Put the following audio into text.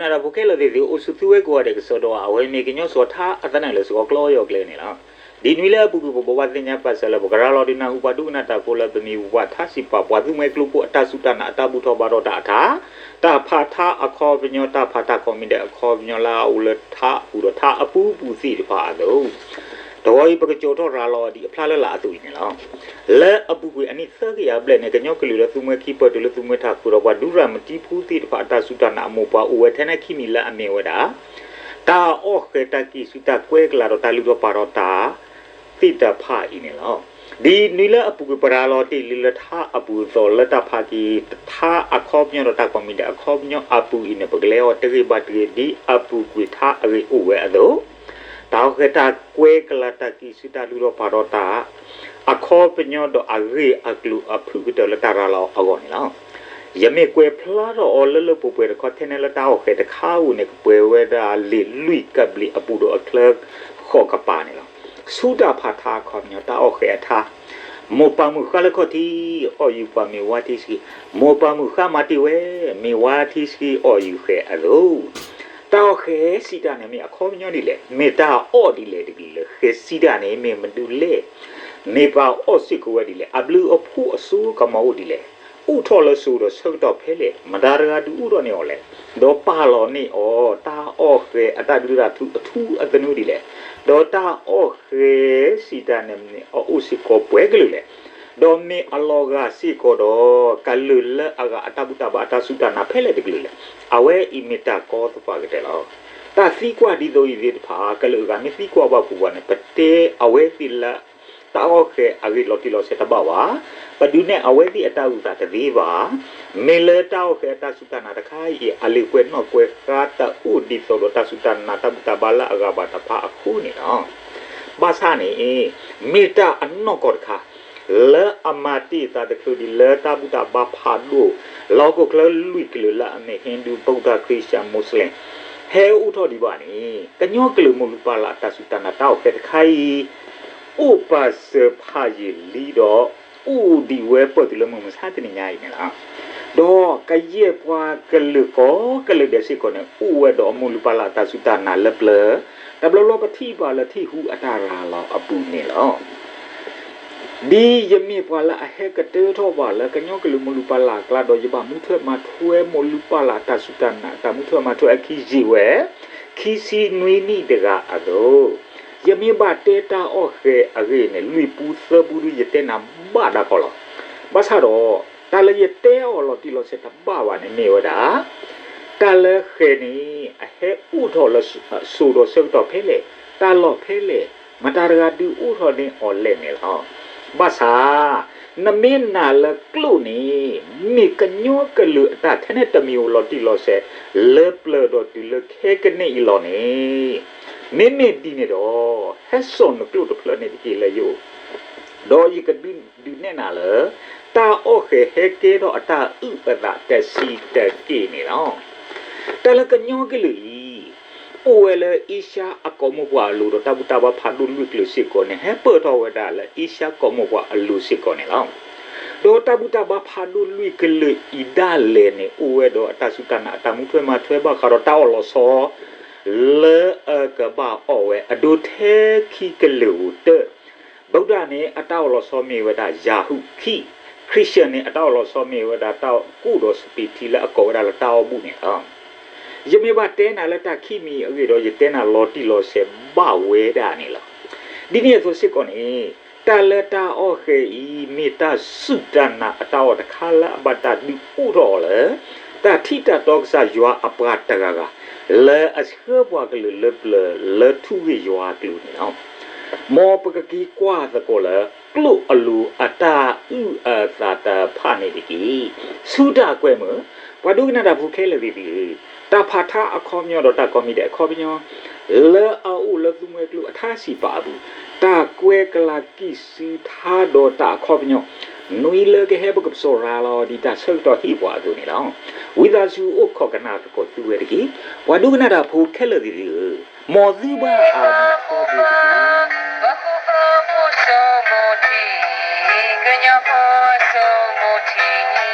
နၢ်တၢ်ဖိခဲလၢာ်သ့ၣ်သု အိၣ်ဆူၣ်သုဝဲကိးဂၤဒဲးကစီဒီး အဝဲမ့ၢ်ကညီစီၤထါအသနၢၣ်လၢစှီၤကျီယီၤကျဲန့ၣ်လီၤ. ဒ်နွံလၢအပူၤကွံာ် ပဘိးဘၣ်သ့ၣ်ညါပာ်စၢၤလၢ ပကရၤလီၤဒုးနၢ်ဟူပှၤဒိကနၣ်တၢ်ဖိလၢပမ့ၢ်ဝးထါစံးပာ် ပှၤသူမှဲကျိဖိအတၢ်စူၢ်တၢ်နာ်အတၢ်ဘူၣ်ထီၣ်ဘါထီၣ်တၢ်အထါ, တၢ်ဖးထါအခီပညီ တၢ်ဖးတၢ်ကိးမံၤဒဲးအခီပညီလၢအအိၣ်လၢထါအပူၤဒီးထါအပူၤပူၤသ့ၣ်တဖၣ်အသိး တဂီၤအံၤ ပကကၠီၣ်ထီၣ်ရၤလီၤဒံးအဖျါလၢ်လၢ်အသိးအံၤန့ၣ်လီၤ. လၢအပူၤကွံာ်အနံၣ်သၢကယၤဘျဲၣ်န့ၣ် ကညီကလုာ်လၢသူမှဲခံပၢၢ်တုၤလၢသူမှဲထးခိၣ်ဒီး ပှၤဒူရၣ်မတံဖိသ့ၣ်တဖၣ်အတၢ်စူၢ်တၢ်နာ် အမိၢ်ပှၢ်အိၣ်ဝဲထဲန့ၣ်ခံမံၤလၢအမ့ၢ်ဝဲဒၣ် တၢ်အီၣ်ဃဲၤတၢ်ကံၢ်ဆူၣ်တၢ်ကွဲကလၤဒီးတၢ်လုၢ်ထီၣ်ပာ်ထီၣ်တၢ် သ့ၣ်တဖၣ်အံၤန့ၣ်လီၤ. ဒ်နွံလၢအပူၤကွံာ်ပရၤလီၤတ့ၢ်လံလၢထါအပူၤအသိး လၢတၢ်ဖးက့ၤထါအခီပညီဒီးတၢ်ကိးမံၤဒဲးအခီပညီအပူၤအံၤန့ၣ် ပကလဲၤအီၤတဂ့ၤဘၣ်တဂ့ၤ ဒ်အပူၤကွံာ်ထါအဂ့ၢ်အိၣ်ဝဲအသိး တၢ်အီၣ်ဃဲၤတၢ်ကွဲကလၤတၢ်ကံၢ်ဆူၣ်တၢ်လုၢ်ထီၣ်ပာ်ထီၣ်တၢ် အခီပညီဒီးအဂ့ၢ်အကျိၤအဖုၣ်ကတၢၢ်လၢတၢ်ရၤလီၤအဂီၢ်န့ၣ်လီၤ. ယမ့ၢ်ကွဲးဖျါထီၣ်အီၤလၢလၢပှဲၤပှဲၤတခီ ထဲန့ၣ်လၢတၢ်အီၣ်ဃဲၤတခါအံၤန့ၣ် ကပှဲၤဝဲဒၣ်လံာ်လွံၢ်ကဘျံးအပူၤဒီးအချၢဃိးကပၤန့ၣ်လီၤ. ဆူတၢ်ဖးထါအခီပညီ တၢ်အီၣ်ဃဲၤအထါ, မိၢ်ပၢ်မုၢ်ဃါလၢခီၣ်ထံး အီၣ်ယူၤပှၤမ့ၢ်ဝါထံဆှံ, မိၢ်ပၢ်မုၢ်ဃါမၤတ့ၢ်ဝဲ မ့ၢ်ဝါထံဆှံအီၣ်ယူၤဃဲၤအသိး တၢ်အီၣ်ဃဲၤစံးတၢ်န့ၣ်မ့ၢ်အခီပညီဒ်လဲၣ်, မ့ၢ်တၢ်အီၣ်ဒ်လဲၣ်တကလုာ်လဲၣ်, ဃဲၤစံးတၢ်န့ၣ်မ့ၢ်မနုၤလဲၣ်, မ့ၢ်ပှၤအီၣ်စ့ၢ်ကီးဝဲဒ်လဲၣ်, အဘျုးအဖှိၣ်အစိကမီၤအိၣ်ဒ်လဲၣ်, အိၣ်ထီၣ်လၢစိၤဒီးဆၢကတီၢ်ဖဲလဲၣ်, မတၤတဂၤဒုးအိၣ်ထီၣ်န့ၢ်အီၤလဲၣ်, ဒီးပာ်လီၤန့ၢ်အီၤ တၢ်အီၣ်ဃဲၤအတၢ်ဒုးတၢ်ထူအထူအသနူဒ်လဲၣ်, ဒီးတၢ်အီၣ်ဃဲၤစံးတၢ်န့ၣ်မ့ၢ်အအိၣ်စ့ၢ်ကီးပှဲၤကလုာ်လဲၣ် ဒီးမ့ၢ်အလီၤဂာ်စ့ၢ်ကီးဒီး ကလုာ်လၢအဂၤအတၢ်ဘူၣ်တၢ်ဘါအတၢ်စူၢ်တၢ်နာ်ဖဲလဲၣ်တကလုာ်လဲၣ်, အဝဲအံၤမ့ၢ်တၢ်ကီသပှၢ်ကတၢၢ်လီၤ. တၢ်သံကွၢ်ဒ်သိးအံၤသ့ၣ်တဖၣ် ကလုာ်အဂၤမ့ၢ်သံကွၢ်ဘၣ်ပူၤဘၣ်န့ၣ် ပတဲအဝဲသ့ၣ်လၢ တၢ်အီၣ်ဃဲၤအဂ့ၢ်လီၤတံၢ်လီၤဆဲးတဘၣ်ဘၣ်, ပဒုးနဲၣ်အဝဲသ့ၣ်အတၢ်အုၣ်သးတသ့ဘၣ်. မ့ၢ်လၢတၢ်အီၣ်ဃဲၤအတၢ်စူၢ်တၢ်နာ်တခါအံၤ အလံာ်ကွဲးနီၣ်ကွဲးဃါတအိၣ်ဒ်သိးဒီးတၢ်စူၢ်တၢ်နာ်တၢ်ဘူၣ်တၢ်ဘါလၢအဂၤဘၣ်တဖၣ်အဃိန့ၣ်လီၤ. ဘၣ်ဆၣ်န့ၣ် မ့ၢ်တၢ်အနီၢ်ကီၢ်တခါ လၢအမၤတ့ၢ်သးတချုးဒံးလၢတၢ်ဘူၣ်တၢ်ဘါဖးဒိၣ် လီၢ်ဟီၣ်ခိၣ်ချၢလွံၢ်ကလုာ်လၢအမ့ၢ် Hindu, Buddha, Christian, Muslim ဟဲအိၣ်ထီၣ်ဒံးဘၣ်န့ၣ် ကညီကလုာ်မိၢ်လုၢ်ပၢ်လၢ်အတၢ်စူၢ်တၢ်နာ်တၢ်အီၣ်ဃဲၤတခါအံၤ အိၣ်ပာ်စၢၤဖးယံာ်လံဒီး အိၣ်ဒံးဝဲပၢၢ်တုၤလၢမုၢ်မဆါတနံၤညါအံၤန့ၣ်လီၤ. ဒီးကယဲၢ်ပှၤကလုာ်ကိးကလုာ်ဒဲးစ့ၢ်ကီးန့ၣ် အိၣ်ဝဲဒီးအမိၢ်လုၢ်ပၢ်လၢ်အတၢ်စူၢ်တၢ်နာ်လၢပျၢၤ, တဘျီဘျီပထံၣ်ဘၣ်လၢထံၣ်ဟူအတၢ်ရၤလီၤအပူၤန့ၣ်လီၤ. ဒ်ယမ့ၢ်ပှၤလၢအဟဲကတၢထီၣ်ဘၣ်လၢကညီကလုာ်မိၢ်လုၢ်ပၢ်လၢ်အကျါဒီး ယဘၣ်မူထွဲမၤထွဲမိၢ်လုၢ်ပၢ်လၢ်အတၢ်စူၢ်တၢ်နာ် တၢ်မူထွဲမၤထွဲအခံယံာ်ဝဲ ခံဆံနွံနံၣ်တဂၤအသိး, ယမ့ၢ်ဘၣ်တဲတၢ်အီၣ်ဃဲၤအဂ့ၢ်န့ၣ် လွံၢ်ပူသၢပူဒု ယတဲနၤဘၣ်ဒၣ်ကီလီၤ. ဘၣ်ဆၣ်ဒီး တၢ်လၢယတဲအီၤလီၤတံၢ်လီၤဆဲးတဘၣ်ဘၣ်န့ၣ်မ့ၢ်ဝဲဒၣ် တၢ်လၢဃဲၤန့ၣ် အဟဲအိၣ်ထီၣ်လၢစိၤဒီးဆၢကတီၢ်ဖဲလဲၣ်, တၢ်လီၢ်ဖဲလဲၣ်, မတၤတဂၤဒုးအိၣ်ထီၣ်န့ၢ်အီၤလဲၣ်န့ၣ်လီၤ. ဘၣ်ဆၣ် နမ့ၢ်နာ်လၢကျိာ်န့ၣ် မ့ၢ်ကညီကလုာ်အတၢ်ထဲန့ၣ်တမံၤဧိၤလီၤတံၢ်လီၤဆဲး လၢပျၢၤဒီးတုၤလၢခဲကနံၣ်အံၤလီၤန့ၣ်, မ့မ့ၢ်ဒ်န့ၣ်ဒီး ဟဲစိာ်နကျိာ်တဖျၢၣ်န့ၣ်တက့ၢ်လၢယအိၣ် ဒီးယကဒုးနဲၣ်နၤလၢ တၢ်အီၣ်ဃဲၤဟဲကဲထီၣ်အတၢ်အုၣ်အသးတဆံးတက့ၢ်န့ၣ်လီၤ. တၢ်လၢကညီကလုာ်အံၤ အိၣ်ဝဲလၢအ့ရှါအကိာ်မိၢ်ပှၢ်အလိၤ ဒီးတၢ်ဘူၣ်တၢ်ဘါဖးဒိၣ်လွံၢ်ကလုာ်စ့ၢ်ကီးန့ၣ် ဟဲပၢၢ်ထီၣ်ဝဲဒၣ်လၢအ့ရှါကိာ်မိၢ်ပှၢ်အလိၤစ့ၢ်ကီးန့ၣ်လီၤ. ဒီးတၢ်ဘူၣ်တၢ်ဘါဖးဒိၣ်လွံၢ်ကလုာ်အံၤဒၣ်လဲာ်န့ၣ် အိၣ်ဝဲဒီးအတၢ်စူၢ်တၢ်နာ်အတၢ်မူထွဲမၤထွဲဘၣ်ဃးဒီးတၢ်အီၣ်လီၤဆီ လၢအကဘၣ်အီၣ်ဝဲအဒိထဲခံကလုာ်ဧိၤတၢၢ်, ဗုဒ္ဓန့ၣ် အတၢ်အီၣ်လီၤဆီမ့ၢ်ဝဲဒၣ်ယၤဟူးခံ, Christianန့ၣ် အတၢ်အီၣ်လီၤဆီမ့ၢ်ဝဲဒၣ်တၢ်ကိၣ်ဒီးစပံးထံလၢအကိးဝဲဒၣ်လၢတၢ်အီၣ်ဘူၣ်န့ၣ်လီၤ. ယမ့ၢ်ဘၣ်တဲနၤလၢတၢ်ခံမံၤအဂ့ၢ်ဒီး ယတဲနၤလီၤတံၢ်လီၤဆဲးဘၣ်ဝဲဒၣ်န့ၣ်လီၤ. ဒ်န့ၣ်အသိးစ့ၢ်ကီးန့ၣ် တၢ်လၢတၢ်အီၣ်ဃဲၤအံၤ မ့ၢ်တၢ်စူၢ်တၢ်နာ်အတၢ်အီၣ်တခါလၢအဘၣ်တၢ်ဒုးအိၣ်ထီၣ်အီၤလၢ တၢ်ထံၣ်တၢ်တီကစၢ်ယွၤအပှၤတဂၤဂၤ လၢအဆှၢပှၤကလုာ်လၢပျၢၤလၢထူဂ့ၢ်ယွၤအကျိၤန့ၣ်လီၤ. မ်ပကက့ၤကွၢ်သကိးလၢ ကျိာ်အလိၤအတၢ်အုၣ်အသးတဖၣ်န့ၣ်တက့ၢ်. ဆူတၢ်ကွဲမုာ် ပှၤဒိကနၣ်တၢ်ဖိခဲလၢာ်သ့ၣ်သုဧၢ, တၢ်ဖးထါအခီပညီဒီးတၢ်ကိးမံၤဒဲးအခီပညီ လၢအအိၣ်လၢသူမှဲကျိအထါစံးပာ်အပူၤ, တၢ်ကွဲကလၤကံၢ်ဆူၣ်ထါဒီးတၢ်အခီပညီ နွံလၢကဟဲပကပစီၤရၤလီၤဒံးတၢ်ဆၢကတီၢ်ဟ့ၣ်ပှၤအသိးန့ၣ်လီၤ. ဝံသးစူၤအိၣ်ခိးကနၣ်သကိးသုဝဲတက့ၢ်. ပှၤဒိကနၣ်တၢ်ဖိခဲလၢာ်သ့ၣ်သုဧၢ, မ်သုဘၣ်အမုာ်ထီဘိတက့ၢ်.